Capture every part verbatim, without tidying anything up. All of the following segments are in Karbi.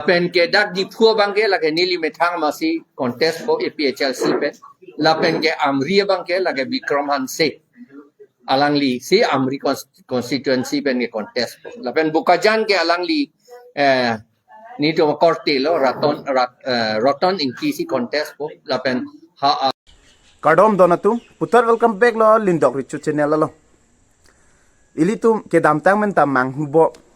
Lapen ke dak Diphu abang ke lake neli methang masi contest po A P H L C pen. Lapen ke Amri abang ke lake Bikram Hanse. Alangli si Amri cons-, constituency pen ke contest po. Lapen Bokajan ke alangli, eh, netum korte lo Raton, Rat-, eh, Roton Ingti si contest po. Lapen ha, ah, Kardom don atum, puthot welcome back lo Lindok Richu channel along. Ilitum kedamtang men ta manghubo.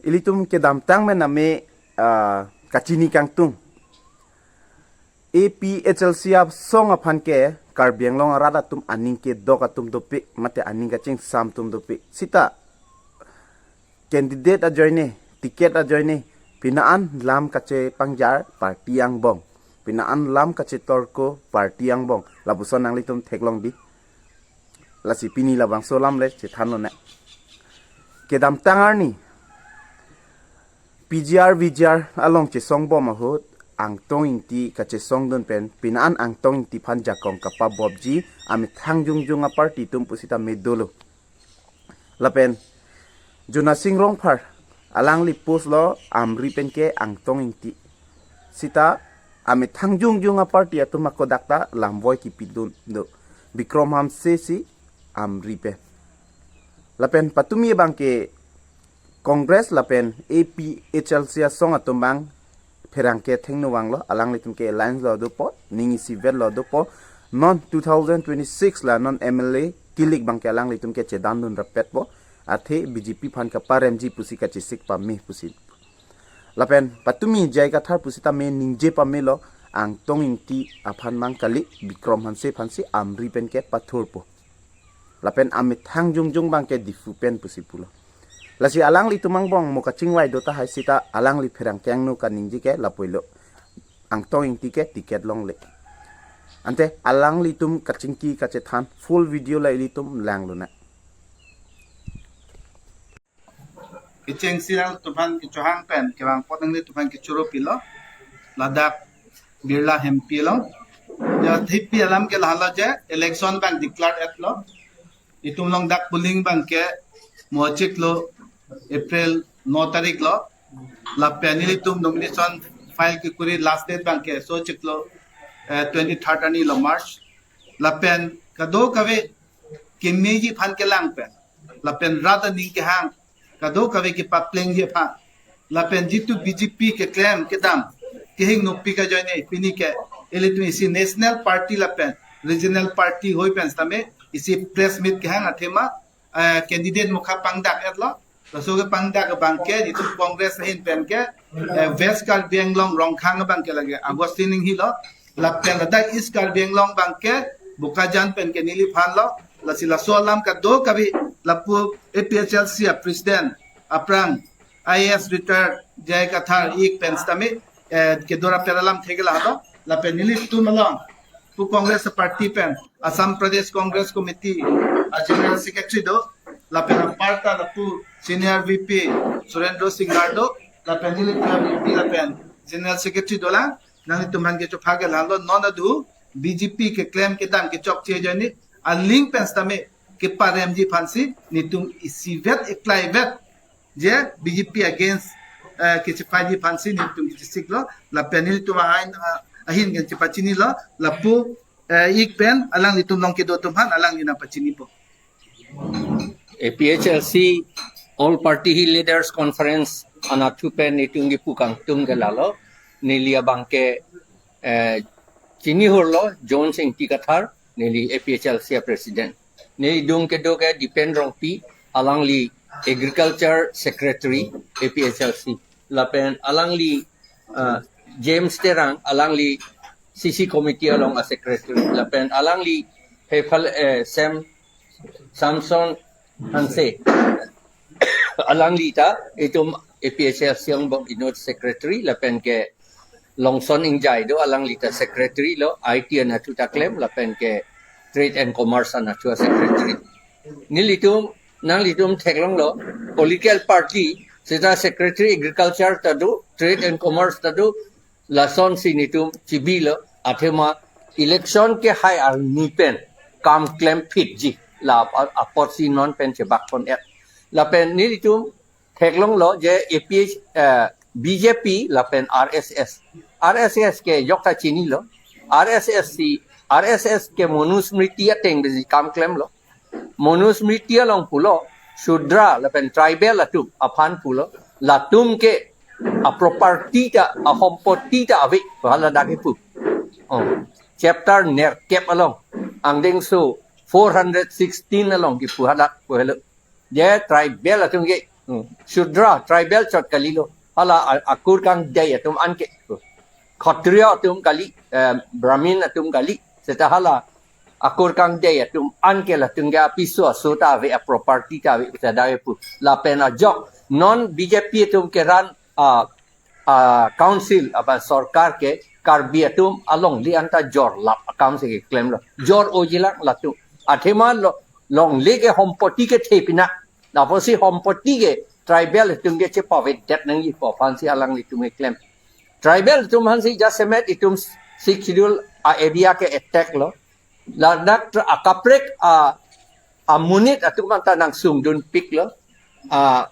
Ilitum kedamtang men name, ah, kachini kangtung. A P H L C asong aphan ke Karbi Anglong arat atum aning kedok atum dopik, mate aning kachingsam atum dopik. Sita candidate ajoine, ticket ajoine, pini an lam kachepangjar party angbong. Pini an lam kachetorko party angbong. Lapuson nanglitum theklong di. Lasi pini labangso alam le chethan lonang. Kedamtang arni P G R V G R along chesongbom ahut Angtong Ingti kachesongdun pen pini an Angtong Ingti aphan jakong kapabopji amethang jongjong aparty atum pusita me dolo. Lapen Jona Sing Rongphar alangli post lo Amri pen ke Angtong Ingti. Sita amethang jongjong aparty atum ako dak ta lamvoi kipidun do. Bikram Hanse si Amri pen. Lapen patumi abang ke Congress lapen A P H L C asong atum abang pherangke thengno vanglo, alanglitum ke alliance lo dopo, ning isivet lo dopo. Non two thousand twenty-six la non M L A kilik abang ke alanglitum ke chedandun rapetpo. Athe B J P aphan kaparemji pusi kachesik pame pusi. Lapen patumi J I Kathar pusita me ningje pamelo, Angtong Ingti aphan mang kali, Bikram Hanse aphan si Amri pen ke pathurpo. Lapen amethang jongjong abang ke Diphu pen pusi pulo. Lasi alanglitum angbong mo kachingvai do tahai sita alangli pherangke angno kaningje ke lapuilo. Angtong Ingti ke ticket longle. Ante alanglitum kachingki kachethan full video la ilitum lang lonang. Kechengsi nangtumphan kechohang pen kevang apot nanglitum aphan kechoro pilo. Ladak Birla Hempi along. Ya, thepi alam ke lahelo je election abang declare etlo. Itum along dak polling abang ke mo chiklo April no tarik lo. Lapen ilitum nomination file kekuri last date abang ke so chiklo, eh, twenty-third arni lo March. Lapen kadokave kemeji aphan kelang pen, lapen rat aning kehang kadokave kepaplengji aphan, lapen jitu B J P keklem kedam kehingno pik ajoine pini ke ilitum isi national party lapen regional party hoi pen sitame isi press meet kehang athema, eh, candidate mukha pangdak etlo. Laso kepangdak abang ke itum Congress ahin pen ke, eh, West Karbi Anglong Rongkhang abang ke lake Augustine Enghee lo. Lapen ladak East Karbi Anglong abang ke Bokajan pen ke neliphan lo. Lasi laso alam kadokave lapu A P H L C a president aphrang I A S retired J I Kathar ik pen sitame, eh, kedo rapet alam thekela lo. Lapen nelitum along pu Congress party pen Assam Pradesh Congress Committee a General Secretary do, lapen aparta lapu senior V P Surendra Singh Gar do, lapen nelitum V P lapen General Secretary dolang, nanglitum aphan kechopha ke lalo, non adu B J P keklem kedam kechokche ajoine aling pen sitame keparemji aphan si netum isivet eklaivet je B J P against, eh, kechephaji aphan si netum kechesiklo, lapen nelitum ahin, ah, ahin kan chepachinilo, lapu, eh, ik pen alanglitum along kedo atum aphan alangli nangpachinipo. A P H L C All Party Leaders Conference anatthu pen netum kipu kangtung ke lalo, neli abang ke, eh, chinihurlo Jones Ingti Kathar, neli A P H L C a president. Neli adung kedo ke Dipen Rongpi, alangli Agriculture Secretary A P H L C. Lapen alangli, uh, James Terang, alangli C C Committee along a secretary. Lapen alangli Hephal, eh, Sam, Samson Hanse. Alangli ta itum A P H L C angbong inut secretary, lapen ke Longson Ingjai do, alangli ta secretary lo, I T anatthu ta klem, lapen ke Trade and Commerce anatthu a secretary. Nelitum, nanglitum theklonglo, political party sita secretary agriculture ta do, trade and commerce ta do, lasonsi netum chibilo, athema election kehai arni pen kam klemphitji, la ap-, apotsi non pen chebakpon et. Lapen nelitum theklonglo je A P H, eh, B J P lapen R S S. R S S ke jokta chinilo. R S S si, R S S ke Manusmriti ateng besi kam klemlo. Manusmriti along pulo, Shudra lapen tribal atum aphan pulo, latum ke a property ta, a hompoti ta ave, hala dak pu. Oh. Chapter nerkep along, angdengso four hundred sixteen along kipu hala pu helo. Je tribal atum ke, hmm, Shudra, tribal chot kalilo. Hala a-, akur kangdei atum anke. Kshatriya atum kali, eh, Brahmin atum kali. Seta hala akur kangdei atum anke latum ke apiso aso ta ave, a property ta ave, seta ave pu. Lapen ajok non B J P atum ke ran, ah, ah, council, apa sorkar ke Karbi atum alongle anta jorlap akam si keklemlo. Jor-o jilang latum. Athema lo, longle ke hompoti kethe pinak. Lapusi hompoti ke tribal atum ke chepavedet nangji pu aphansi alanglitum keklem. Tribal atum aphansi jasemet itum Sixth Schedule a area ke attack lo. Ladak tra-, akaprek a, amonit atum anta nangsungdunpiklo. A,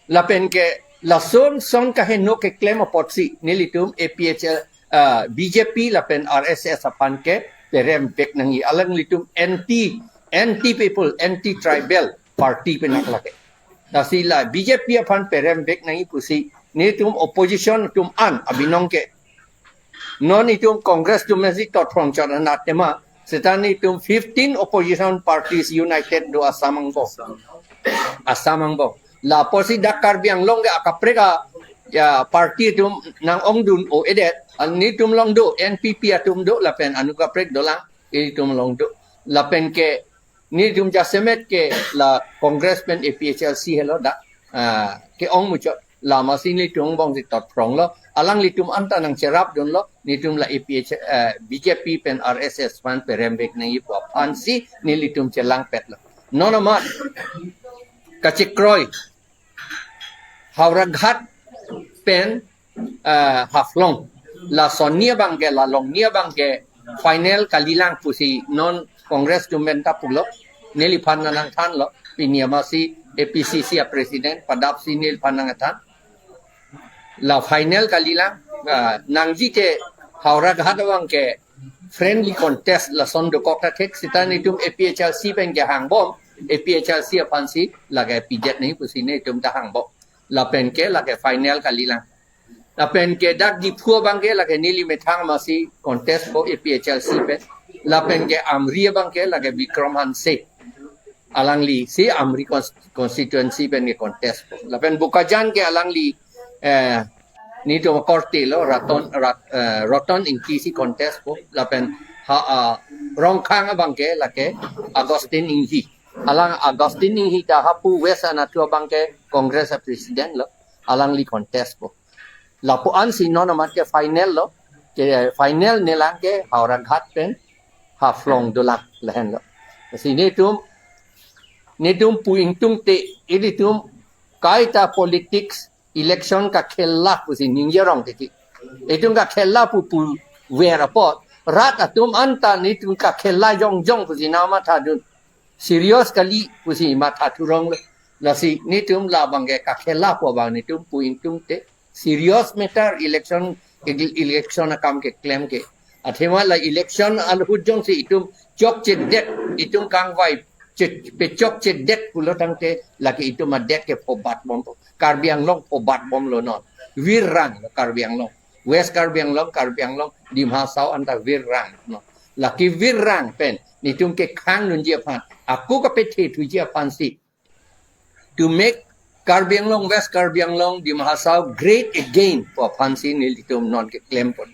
lapen ke lason son kaheno keklem apotsi nelitum A P H L, ah, B J P lapen R S S aphan ke perembek nangji. Alanglitum anti, anti people, anti tribal party pinak lake. Lasi la B J P aphan perembek nangji pusi nelitum opposition atum an abinong ke. Non itum Congress atum mesi tot phrong chot anat tema. Seta nelitum fifteen opposition parties united do Assam angbong. Assam angbong. Lapusi dak Karbi Anglong ke akaprek a, ya, party atum nang-ongdun-o-edet. An nelitum along do, N P P atum do, lapen anut kaprek dolang, ilitum along do. Lapen ke nelitum jasemet ke la Congress pen A P H L C helo dak, ah, ke-ong muchot. Lasi nelitum angbong si tot phronglo. Alanglitum anta nangcherapdunlo. Nelitum la A P H, eh, B J P pen R S S aphan perembek nangji pu aphansi nelitum chelangpetlo. Non amat kachekroi Howraghat pen, eh, Haflong. Lason ni abang ke, la long ni abang ke final kalilang pusi non Congress atum pen ta pulo. Neliphan nangthanlo. Pini amatsi A P C C a president padap si neliphan nangthan. La final kalilang, ah, nangji ke Howraghat abang ke friendly contest lason dokok ta thek, seta nelitum A P H L C pen ke hangbom, A P H L C aphansi lake pijet nangji pusi nelitum ta hangbom. Lapen ke lake final kalilang. Lapen ke dak Diphu abang ke lake neli methang amatsi contest po A P H L C pen. Lapen ke Amri abang ke lake Bikram Hanse. Alangli si Amri cons-, constituency pen ke contest po. Lapen Bokajan ke alangli, eh, nelitum akorte lo Raton, Rat-, eh, Roton Ingti si contest po. Lapen ha, ah, Rongkhang abang ke lake Augustine Inghi. Alang Augustine Inghi ta hapu West anatthu abang ke Congress a president lo. Alangli contest po. Lapu-ansi non amat ke final lo. Ke final nelang ke Howraghat pen Haflong dolang lahenlo. Si nelitum, nelitum pu ingtungte, ilitum kaita politics election kakhela pusi ningje rong titi. Itum kakhela pu puver apot, rat atum anta nelitum kakhela jongjong pusi nangmathadun. Serious kali pusi matha thurong lo. Lasi nelitum labang ke kakhela pu abang nelitum pu ingtungte. Serious matter election, ele-, election akam keklem ke. Athema la election ahut jongsi itum chokchedet, itum kangvai che-, pechokchedet pulo tangte lake itum adet ke phobatbompo. Karbi Anglong phobatbomlo non. Virrang lo Karbi Anglong. West Karbi Anglong, Karbi Anglong, Dima Hasao anta virrang lo non. Lake virrang pen nelitum kekhangdunji aphan, ako kapethethuji aphansi, to make Karbi Anglong, West Karbi Anglong, Dima Hasao great again pu aphansi nelitum non keklempon.